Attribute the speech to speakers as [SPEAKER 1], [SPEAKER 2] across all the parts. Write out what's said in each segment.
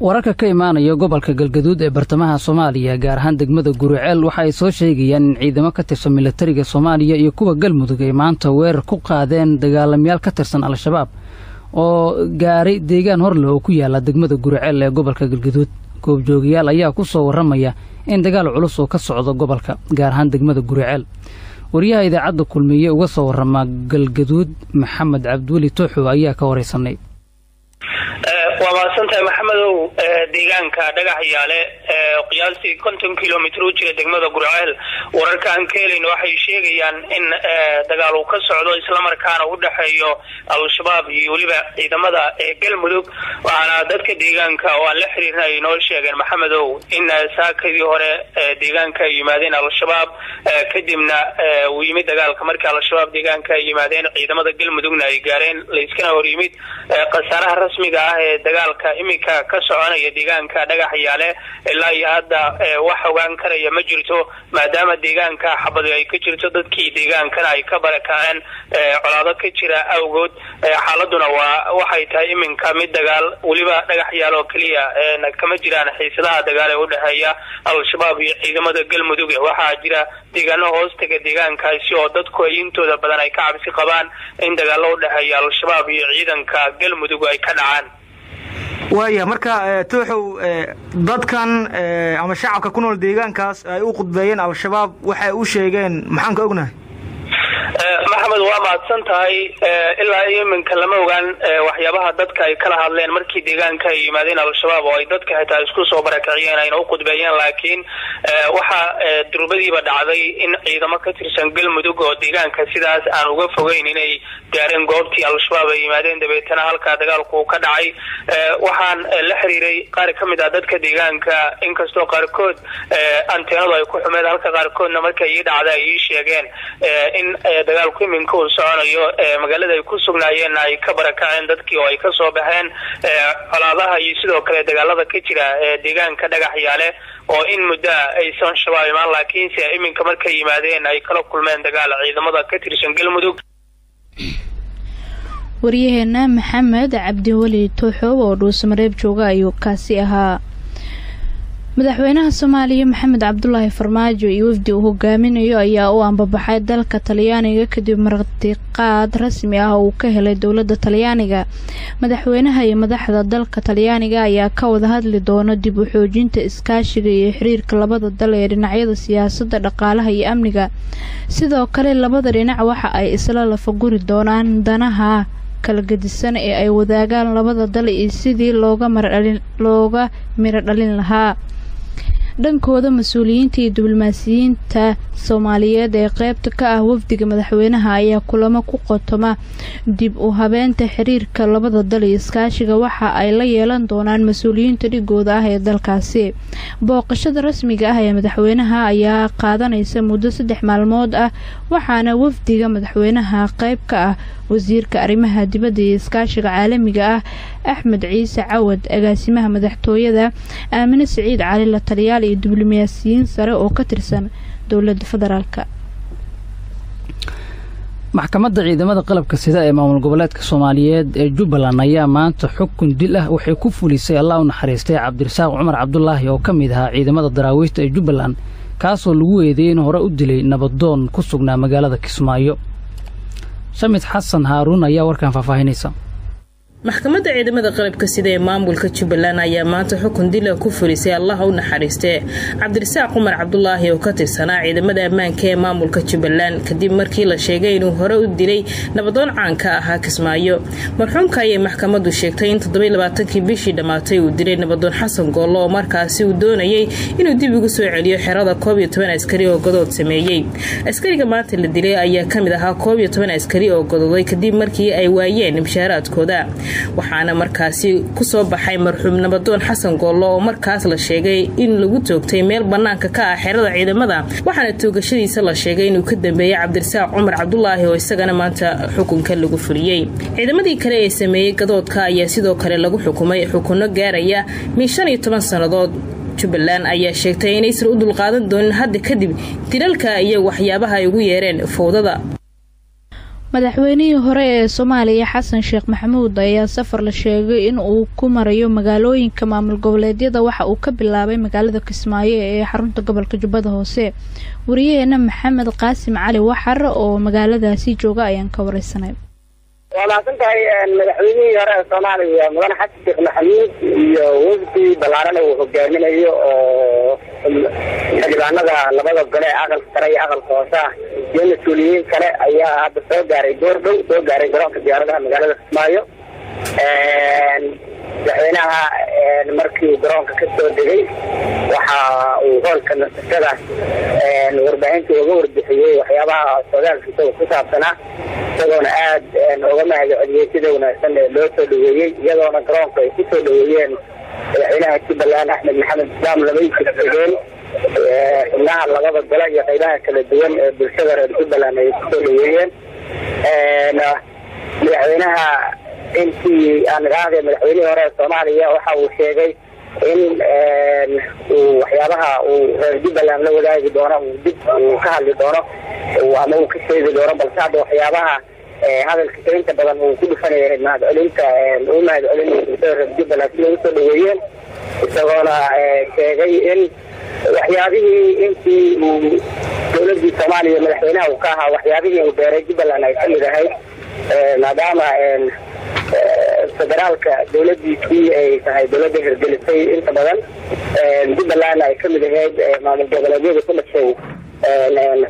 [SPEAKER 1] Wararka ka imaanaya gobolka Galgaduud ee bartamaha Soomaaliya, gaar ahaan degmada Guriceel, waxa ay soo sheegayaan in ciidamo ka tirsan milatariga Soomaaliya iyo kuwa Galmudug ay maanta weerar ku qaadeen dagaalamayaal ka tirsan Al-Shabaab oo gaaray deegaan horleh oo ku yaala degmada Guriceel ee gobolka Galgaduud. Goobjoogayaal ayaa ku soo warramaya in dagaal culus oo ka socdo gobolka, gaar ahaan degmada Guriceel. Wariyaha idaacadda Kulmiye uga soo warrama Galgaduud, Maxamed Cabdiweli Tooxow, ayaa ka waraysanay.
[SPEAKER 2] Waa mahadsantahay, Maxamedow. Deegaanka Dhagax Yaale, qiyaastii 50 kilomitr u jira degmada Gurceel, wararka aan ka helayno waxay sheegayaan in dagaal uu ka socdo, islamarkaana u dhexeeyo Al-Shabaab iyo weliba ciidamada Galmudug. Waxaana dadka deegaanka oo aan la xiriirna ay noo sheegeen, Maxamedow, in saakadii hore deegaanka ay yimaadeen Al-Shabaab, kadibna uu yimid dagaalka markii Al-Shabaab deegaanka ay yimaadeen, ciidamada Galmudugna ay gaareen, layskana hor yimid. Khasaaraha rasmiga ah ee dagaalka iminka ka soconaya deegaanka Dhagax Yaale ilaa iyo hadda wax ogaan karaya ma jirto, maadaama deegaanka xabadi ay ka jirto, dadkii deegaankana ay ka barakaceen colaado ka jira awgood. Xaaladuna waa waxay tahay iminka mid dagaal. Weliba Dhagax Yaal oo keliya kama jiraan xiisadaha dagaal ee udhexeeya Al-Shabaab iyo ciidamada Galmudug. Waxaa jira deegaano hoostaga deegaankaasi oo dadku ay intooda badan ay ka cabsi qabaan in dagaalo udhexeeya Al-Shabaab iyo ciidanka Galmudug ay ka dhacaan.
[SPEAKER 3] Waaya, marka Tooxow, dadkan ama shacabka ku nool deegaankaas ay u khudbeeyeen Al-Shabaab waxay u sheegeen maxaan ka ognahay?
[SPEAKER 2] Maxamed, waa mahadsan tahay. Ilaa iyo iminka lama ogaan waxyaabaha dadka ay kala hadleen markii deegaanka ay yimaadeen Al-Shabaab oo ay dadka xitaa isku soo barakiciyeen ayna u khudbeeyeen, laakiin waxaa durbadiiba dhacday in ciidamo ka tirsan Galmudug oo deegaanka sidaas aan uga fogeyn inay gaareen goobtii Al-Shabaab ay yimaadeen, dabeetana halkaa dagaalku ka dhacay. Waxaan la xiriiray qaar ka mid ah dadka deegaanka, inkastoo qaarkood anteenadu ay ku xumeed, halka qaarkoodna markay ii dhacda ay ii sheegeen in dagaalku iminka uu soconayo, magaalada ay ku sugnaayeenna ay ka barakaceen dadkii oo ay ka soo baxeen colaadaha iyo sidoo kale dagaalada ka jira deegaanka Dhagax Yaale, oo in muddo aysan Shabaab imaan, laakiinse iminka markay yimaadeen ay kala kulmeen dagaal ciidamada ka tirsan Galmudug.
[SPEAKER 4] Waryaheena Maxamed Cabdiweli Tooxoob oo Dhuusamareeb jooga ayuu kaasi ahaa. Madaxweynaha Soomaaliya Maxamed Cabdulaahi Farmaajo iyo wafdi uu hogaaminayo ayaa u ambabaxay dalka Talyaaniga kadib martiqaad rasmi ah oo uu ka helay dowladda Talyaaniga. Madaxweynaha iyo madaxda dalka Talyaaniga ayaa ka wada hadli doona dib u xoojinta iskaashiga iyo xiriirka labada dal ee dhinacyada siyaasadda, dhaqaalaha iyo amniga. Sidoo kale labada dhinac waxa ay isla lafaguri doonaan danaha kala gedisan ee ay wadaagaan labada dal iyo sidii looga miro dhalin lahaa. Dhankooda, mas-uuliyiinta iyo diblomaasiyiinta Soomaaliyeed ee qeybta ka ah wafdiga madaxweynaha ayaa kulamo ku qotoma dib u habeynta xiriirka labada dal iyo iskaashiga waxa ay la yeelan doonaan mas-uuliyiinta dhigooda ah ee dalkaasi. Booqashada rasmiga ah ee madaxweynaha ayaa qaadanaysa muddo 3 maalmood ah, waxaana wafdiga madaxweynaha qeyb ka ah wasiirka arrimaha dibadda iyo iskaashiga caalamiga ah Axmed Ciise Cawad, agaasimaha madaxtooyada Aamine Siciid Cali, la taliyaal iyo diblomaasiyiin sare oo ka tirsan dowladda federaalka.
[SPEAKER 1] Maxkamadda ciidamada qalabka sida ee maamul goboleedka Soomaaliyeed ee Jubbaland ayaa maanta xukun dil ah waxay ku fulisay, Allah u naxariistay, Cabdirasaaq Cumar Cabdulaahi oo ka mid ahaa ciidamada daraawiishta ee Jubbaland, kaasoo lagu eedeeyey in hore u dilay nabadoon ku sugnaa magaalada Kismaayo. Shamid Xasan Haaruun ayaa warkan faahfaahinaysa.
[SPEAKER 5] Maxkamadda ciidamada qalabka sida ee maamulka Jubbaland ayaa maanta xukun dila ku fulisay, Allaha u naxariistee, Cabdirasaaq Cumar Cabdulaahi oo ka tirsanaa ciidamada ammaanka ee maamulka Jubbaland, kadib markii la sheegay inuu hore u dilay nabadoon caanka ahaa Kismaayo. Marxuumka ayay maxkamaddu sheegtay in 27-kii bishii dhammaatay uu dilay nabadoon Xasan Goollo, oo markaasi uu doonayay inuu dib ugu soo celiyo xerada 11 askari oo godood sameeyey. Askariga maanta la dilay ayaa kamid ahaa 11 askari oo godooday kadib markii ay waayeen mushaaraadkooda, waxaana markaasi kusoo baxay marxuum nabadoon Xasan Goollo, oo markaas la sheegay in lagu toogtay meel bannaanka ka ah xerada ciidamada. Waxaana toogashadiisa la sheegay inuu ka dambeeyey Cabdirasaaq Cumar Cabdulaahi, oo isagana maanta xukunka lagu fuliyey. Ciidamadii kale ee sameeyey gadoodka ayaa sidoo kale lagu xukumay xukunno gaaraya min 15 sannadood. Jubbaland ayaa sheegtay inaysan u dulqaadan doonin hadda kadib dilalka iyo waxyaabaha ay ugu yeereen fowdada.
[SPEAKER 4] Madaxweynihii hore ee Soomaaliya Xasan Sheekh Maxamuud ayaa safar la sheegay in uu ku marayo magaalooyinka maamul goboleedyada waxa uu ka bilaabay magaalada Kismaayo ee xarunta gobolka Jubbada Hoose. Wariyaheena Maxamed Qaasim Cali Waxar oo magaaladaasi jooga ayaan ka wareysanay.
[SPEAKER 6] Waa mahadsan tahay. Madaxweynihii hore ee Soomaaliya Mudane Xasan Sheekh Maxamuud iyo wafdi ballaaran uu hogaaminayo oo xildhibaanada labada gole ee aqalka sare iyo aqalka hoose ah iyo mas-uuliyiin kale ayaa hadda soo gaaray goor dhow soo gaaray garoonka diyaaradaha magaalada Kismaayo. Madaxweynaha markii uu garoonka ka soo degay waxa uu hoolka nasashada warbaahinta uga warbixiyey waxyaabaha socdaalkiisa ku saabsanaa, isagoona aad uga mahadceliyey sida wanaagsan ee loo soo dhaweeyey, iyadoona garoonka ay ku soo dhaweeyeen madaxweynaha Jubbaland Axmed Maxamed Islaam, labadiisa xigeen, xubnaha labada gole iyo qaybaha kala duwan ee bulshada reer Jubbaland ay kusoo dhaweeyeen madaxweynaha. Intii aan idhaahday, madaxweynihii hore ee Soomaaliya waxa uu sheegay in uu waxyaabaha uu reer Jubbaland la wadaagi doono uu dib uu ka hadli doono ama uu ka sheegi doono, balse hadda waxyaabaha hadalkiisa inta badan uu ku dhufanaya mahadcelinta uu mahadcelinayo bulshada reer Jubbaland sida usoo dhaweeyeen, isagoona sheegay in waxyaabihii intii uu dowladii Soomaaliya madaxweynaha uu ka ahaa waxyaabihii uu beeray Jubbaland ay kamid ahayd, maadaama federaalka dowladiisii ay tahay dowladda hirgelisay inta badan, Jubbaland ay kamid ahayd maamul goboleedyada ku dhashay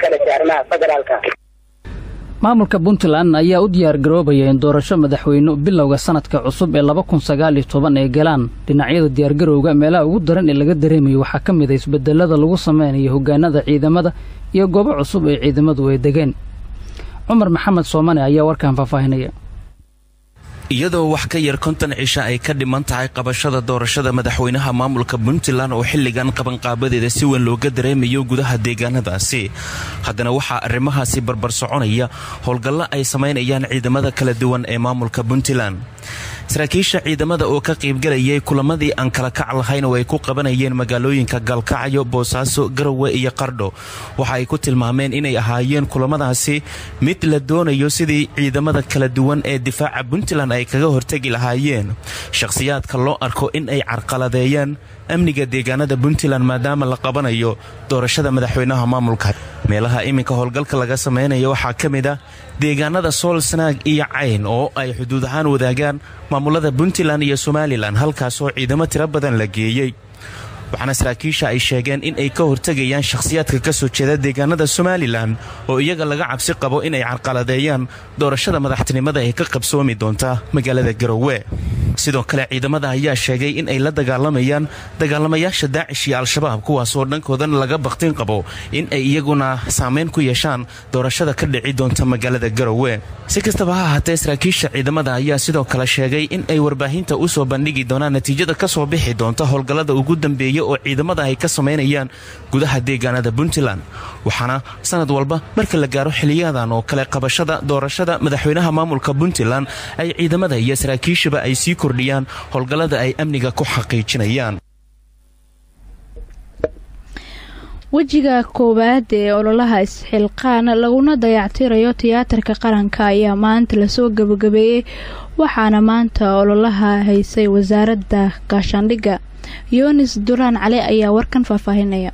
[SPEAKER 6] ka dhashay arrimaha federaalka.
[SPEAKER 1] Maamulka Puntland ayaa u diyaar garoobaya in doorasho madaxweyne bilowga sanadka cusub ee 2019 ay galaan. Dhinacyada diyaargarowga meelaha ugu daran ee laga dareemayo waxaa ka mid a isbedelada lagu sameynayo hogaanada ciidamada iyo goobo cusub ee ciidamadu ay degeen. Cumar Maxamed Soomane ayaa warkan faahfaahinaya.
[SPEAKER 7] Iyadoo wax ka yar 50 cisho ay ka dhiman tahay qabashada doorashada madaxweynaha maamulka Puntland oo xilligan qabanqaabadeeda si weyn looga dareemayo gudaha deegaanadaasi, haddana waxaa arrimahaasi barbar soconaya howlgallo ay samaynayaan ciidamada kala duwan ee maamulka Puntland. Saraakiisha ciidamada oo ka qaybgalayay kulamadii aan kala kac lahayn oo ay ku qabanayeen magaalooyinka Gaalkacyo, Boosaaso, Garowe iyo Qardho, waxa ay ku tilmaameen inay ahaayeen kulamadaasi mid la doonayo sidii ciidamada kala duwan ee difaaca Puntland ay kaga hortegi lahaayeen shakhsiyaadka loo arko in ay carqaladeeyaan amniga deegaanada Puntland, maadaama la qabanayo doorashada madaxweynaha maamulka. Meelaha iminka howlgalka laga sameynayo waxaa ka mid ah deegaanada Sool, Sanaag iyo Cayn oo ay xuduud ahaan wadaagaan maamulada Puntland iyo Somalilan, halkaasoo ciidamo tiro badan la geeyey. Waxaana saraakiisha ay sheegeen in ay ka hortegayaan shakhsiyaadka ka soo jeeda deegaanada Somalilan oo iyaga laga cabsi qabo inay carqaladeeyaan doorashada madaxtinimada ee ka qabsoomi doonta magaalada Garowe. Sidoo kale ciidamada ayaa sheegay in ay la dagaalamayaan dagaalamayaasha Daacish iyo Al-Shabaab, kuwaasoo dhankoodan laga baktin qabo in ay iyaguna saameyn ku yeeshaan doorashada ka dhici doonta magaalada Garowe. Si kastaba ha ahaatee, saraakiisha ciidamada ayaa sidoo kale sheegay in ay warbaahinta u soo bandhigi doonaan natiijada ka soo bixi doonta howlgallada ugu dambeeya oo ciidamada ay ka samaynayaan gudaha deegaanada Puntland. Waxaana sanad walba marka la gaaro xiliyadan oo kale qabashada doorashada madaxweynaha maamulka Puntland ay ciidamada iyo saraakiishaba ay sii kordhiyaan howlgallada ay amniga ku xaqiijinayaan.
[SPEAKER 4] Wejiga koowaad ee ololaha isxilqaan laguna dayactirayo tiyaatarka qaranka ayaa maanta lasoo gabagabeeyey, waxaana maanta ololaha haysay wasaaradda gaashaandhigga. Yunis Duraan Cali ayaa warkan faahfaahinaya.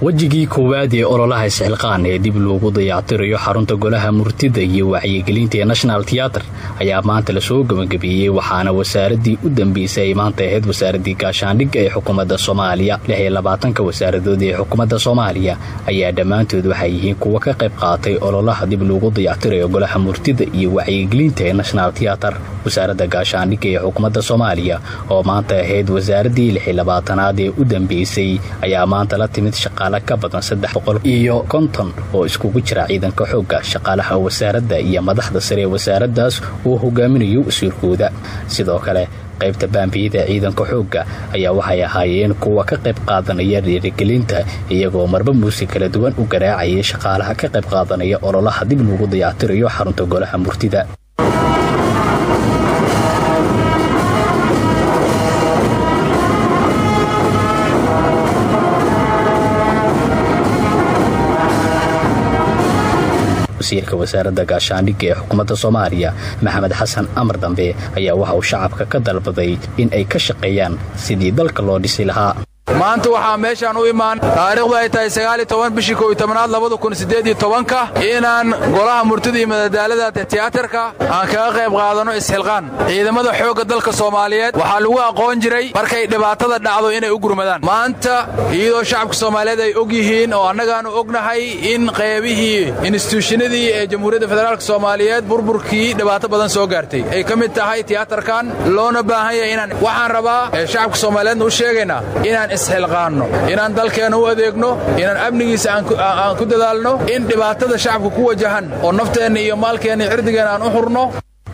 [SPEAKER 8] Wejigii koowaad ee ololaha isxilqaan ee dib loogu dayactirayo xarunta golaha murtida iyo wacyigelinta ee National Theatre ayaa maanta lasoo gabagabeeyey, waxaana wasaaraddii u dambeysay ay maanta ahayd wasaaraddii gaashaandhigga ee xukuumadda Soomaaliya. 26-ka wasaaradood ee xukuumadda Soomaaliya ayaa dhammaantood waxay yihiin kuwa ka qayb qaatay ololaha dib loogu dayactirayo golaha murtida iyo wacyigelinta ee National Theatre. Wasaaradda gaashaandhigga ee xukuumadda Soomaaliya oo maanta ahayd wasaaraddii 26aad ee u dambeysay ayaa maanta la timid shaqaale ka badan 350 oo iskugu jira ciidanka xoogga, shaqaalaha wasaaradda iyo madaxda sare ee wasaaraddaas uu hogaaminayo wasiirkooda. Sidoo kale qaybta baambiyada ciidanka xoogga ayaa waxay ahaayeen kuwa ka qayb qaadanaya dhiirigelinta, iyagoo marba muusig kala duwan u garaacayay shaqaalaha ka qayb qaadanaya ololaha dib loogu dayactirayo xarunta golaha murtida. Wasiirka wasaaradda gaashaandhigga ee xukuumadda Soomaaliya, Maxamed Xasan Amar Dambe, ayaa waxa uu shacabka ka dalbaday in ay ka shaqeeyaan sidii dalka loo dhisi lahaa.
[SPEAKER 9] Maanta waxaa meeshaan u imaan, taariikhdu ay tahay 19 bishii 11aad 2018-ka, inaan golaha murtida iyo madadaalada tiyaatarka aan kaga qayb qaadanno isxilqaan. Ciidamada xoogga dalka Soomaaliyeed waxaa lagu aqoon jiray markay dhibaatada dhacdo inay u gurmadaan. Maanta iyadoo shacabka Soomaaliyeed ay og yihiin oo annagaannu ognahay in qaybihii instituushinadii ee Jamhuuriyadda Federaalka Soomaaliyeed burburkii dhibaato badan soo gaartay, ay ka mid tahay tiyaatarkan, loona baahan yahay inaan, waxaan rabaa ee shacabka Soomaaliyeedna u sheegaynaa inaan isxilqaanno, inaan dalkeenna u adeegno, inaan amnigiisa aan ku dadaalno, in dhibaatada shacabka ku wajahan oo nafteenna iyo maalkeenna iyo cirdigeenna aan u xurno.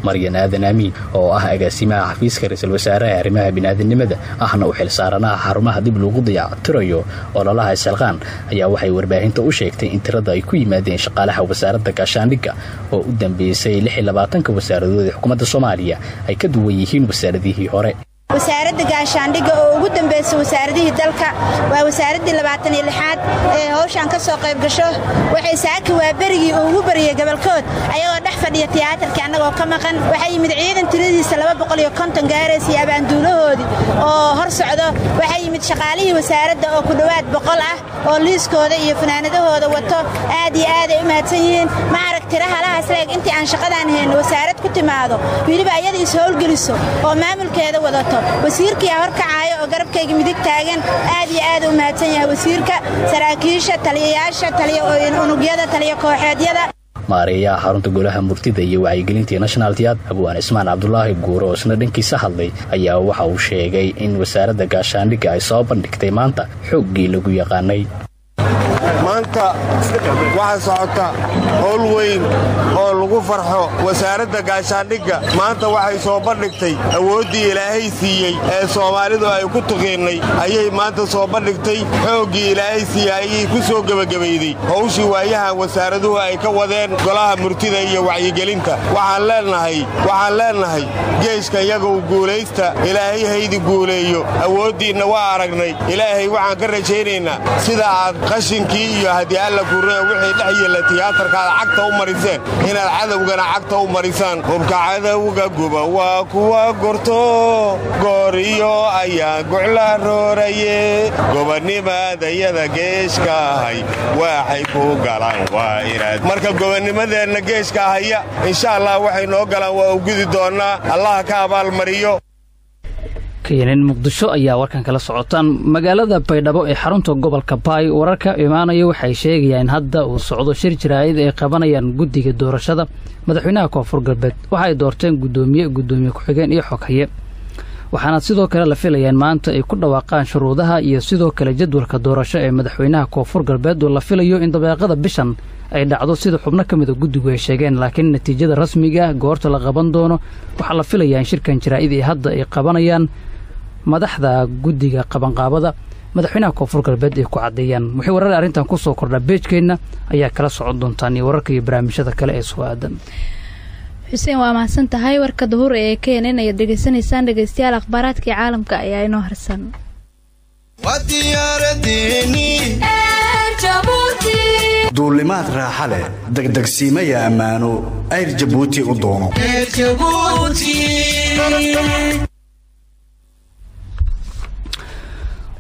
[SPEAKER 8] Maryan Aadan Amiin oo ah agaasimaha xafiiska ra-iisul wasaaraha arrimaha bini'aadamnimada, ahna u xilsaaranaha xarumaha dib lagu dayactirayo ololaha isxilqaan, ayaa waxay warbaahinta u sheegtay in tirada ay ku yimaadeen shaqaalaha wasaaradda gaashaandhigga oo u dambeysay 26-ka wasaaradood ee xukuumadda Soomaaliya ay ka duwan yihiin wasaaradihii hore.
[SPEAKER 10] Wasaaradda gaashaandhigga oo ugu dambaysa wasaaradihii dalka waa wasaaraddii 26aad ee howshaan ka soo qayb gasho. Waxay saaki waa berigii uu ugu bariyey gobolkood ayagoo dhex fadhiya tiyaatarkii, annagoo ka maqan. Waxaa yimid ciidan tiradiisa 250 gaaraysa iyo abaanduulahoodii oo hor socdo. Waxaa yimid shaqaalihii wasaaradda oo ku dhowaad 100 ah oo liiskooda iyo funaanadahooda wato. Aad iyo aad ay u mahadsan yihiin. Ma arag tira halahaas leeg intii aan shaqadaan hayno wasaarad ku timaado, weliba ayada is howlgeliso oo maamulkeeda wadato. Wasiirkiyaa horkacaayo oo garabkayga midig taagan. Aad iyo aad u mahadsan yahay wasiirka, saraakiisha, taliyayaasha, taliya unugyada, taliya kooxeedyada.
[SPEAKER 8] Maareeyaha xarunta golaha murtida iyo wacyigelintii National Theatre, Abwaan Ismaan Cabdulaahi Guure, oo isna dhankiisa hadlay, ayaa waxa uu sheegay in wasaaradda gaashaandhigga ay soo bandhigtay maanta xooggii lagu yaqaanay.
[SPEAKER 11] Maanta waxaa socota howl weyn oo lagu farxo. Wasaaradda gaashaandhigga maanta waxay soo bandhigtay awooddii Ilaahay siiyey ee Soomaalidu ay ku tuqiinnay ayay maanta soo bandhigtay. Xooggii Ilaahay siiyey ayay ku soo gebagabayday howshii waayahan wasaaraduhu ay ka wadeen golaha murtida iyo wacyigelinta. Waxaan leennahay geeshka iyagow, guulaysta, Ilaahay haydi guuleeyo. Awooddiinna waa aragnay. Ilaahay waxaan ka rajaynaynaa sida aad qashinkii iyo haddii Alla kuuree wixii dhex yeella tiyaatarka aad cagta u mariseen inaad cadowgana cagta u marisaan. Hubka cadowga guba waa kuwa gorto gooriyo ayaa gucla rooraye. Gobonnimadayada geeshka ahay waxay ku galaan waa inaad marka gobonnimadeenna geeshka haya, insha Allah waxay noo galaan waa u gudi doonnaa. Allah ka abaalmariyo.
[SPEAKER 1] Keenan Muqdisho ayaa warkan kala socotaan. Magaalada Baydhabo ee xarunta gobolka Baay wararka imaanaya waxay sheegayaan in hadda uu socdo shir jaraa'id ay qabanayaan guddiga doorashada madaxweynaha Koonfur Galbeed. Waxa ay doorteen guddoomiye, guddoomiye ku-xigeen iyo xoghaye, waxaana sidoo kale la filayaa in maanta ay ku dhawaaqaan shuruudaha iyo sidoo kale jadwalka doorasho ee madaxweynaha Koonfur Galbeed oo la filayo in dabeeqada bishan ay dhacdo, sida xubno ka mida guddigu ay sheegeen. Laakiin natiijada rasmiga ah goorta la qaban doono waxaa la filayaa in shirkan jaraa'id ee hadda ay qabanayaan madaxda guddiga qabanqaabada madaxweynaha Koonfur Galbeed ay ku caddeeyaan. Wixii warar arrintan kusoo kordhaa page-keenna ayaa kala socon doontaan iyo wararka iyo barnaamijyada kale ee soo aadan.
[SPEAKER 4] Xuseen, waa mahadsan tahay. Warka duhur ee KNN ayaad dhegeysanaysaan, dhegeystayaal. Akhbaaraadkii caalamka ayaa inoo harsan.
[SPEAKER 12] Duulimaad raaxa leh, degdegsiimaya ammaano, Air Jabuuti u doono.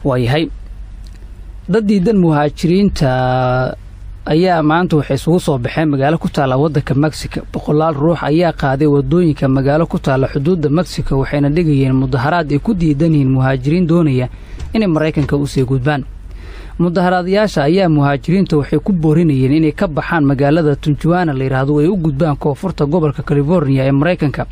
[SPEAKER 1] Waayahay, dad diidan muhaajiriinta ayaa maanta waxay isugu soo baxeen magaalo ku taalla waddanka Mexico. Boqolaal ruux ayaa qaaday wadooyinka magaalo ku taalla xuduudda Mexico, waxayna dhigayeen mudaharaad ay ku diidan yihiin muhaajiriin doonaya inay Maraykanka usii gudbaan. Mudaharaadayaasha ayaa muhaajiriinta waxay ku boorinayeen inay ka baxaan magaalada Tijuana la yidhaahdo, ay u gudbaan koonfurta gobolka California ee Maraykanka.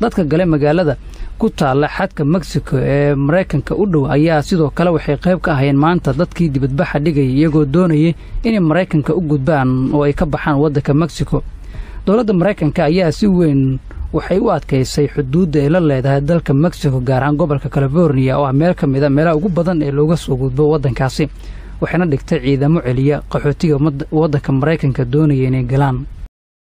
[SPEAKER 1] Dadka gale magaalada ku taalla xadka Mexico ee Maraykanka u dhow ayaa sidoo kale waxay qayb ka ahayeen maanta dadkii dibadbaxa dhigayay, iyagoo doonayay inay Maraykanka u gudbaan oo ay ka baxaan waddanka Mexico. Dowladda Maraykanka ayaa si weyn waxay u adkaysay xuduudda ay la leedahay dalka Mexico, gaar ahaan gobolka California oo ah meel ka mid a meelaha ugu badan ee looga soo gudbo waddankaasi, waxayna dhigtay ciidamo celiya qaxootiga waddanka Maraykanka doonaya inay galaan.